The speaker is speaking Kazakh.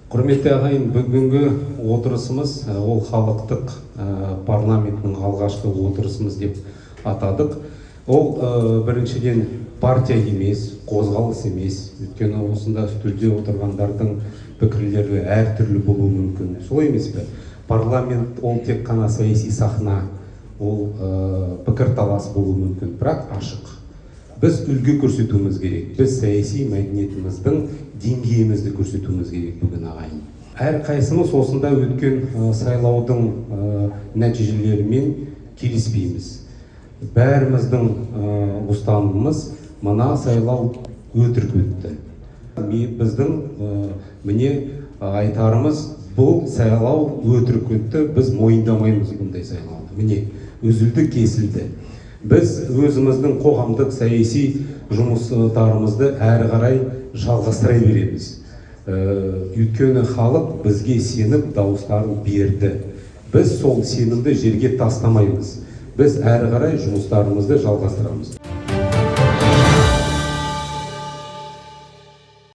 Құрметті ағайын, бүгінгі отырысымыз ол халықтық парламенттің алғашқы отырысымыз деп атадық. Ол біріншіден партия емес, қозғалыс емес. Өйткені осында үстелде отырғандардың пікірлері әртүрлі болуы мүмкін. Солай емес пе? Парламент ол тек қана саяси сахна, ол пікірталас болуы мүмкін, бірақ ашық. Біз үлгі көрсетуіміз керек. Біз саяси мәдениетіміздің деңгейімізді көрсетуіміз керек бүгін, ағайын. Әрқайсымыз осында өткен сайлаудың нәтижелерімен келіспейміз. Бәріміздің ұстанымымыз: мына сайлау өтірік өтті. Біздің міне айтарымыз: бұл сайлау өтірік өтті, біз мойындамаймыз бұндай сайлауды. Міне, үзілді, кесілді. Біз өзіміздің қоғамдық саяси жұмыстарымызды әрі қарай жалғастыра береміз. Өйткені халық бізге сеніп дауыстарын берді. Біз сол сенімді жерге тастамаймыз. Біз әрі қарай жұмыстарымызды жалғастырамыз.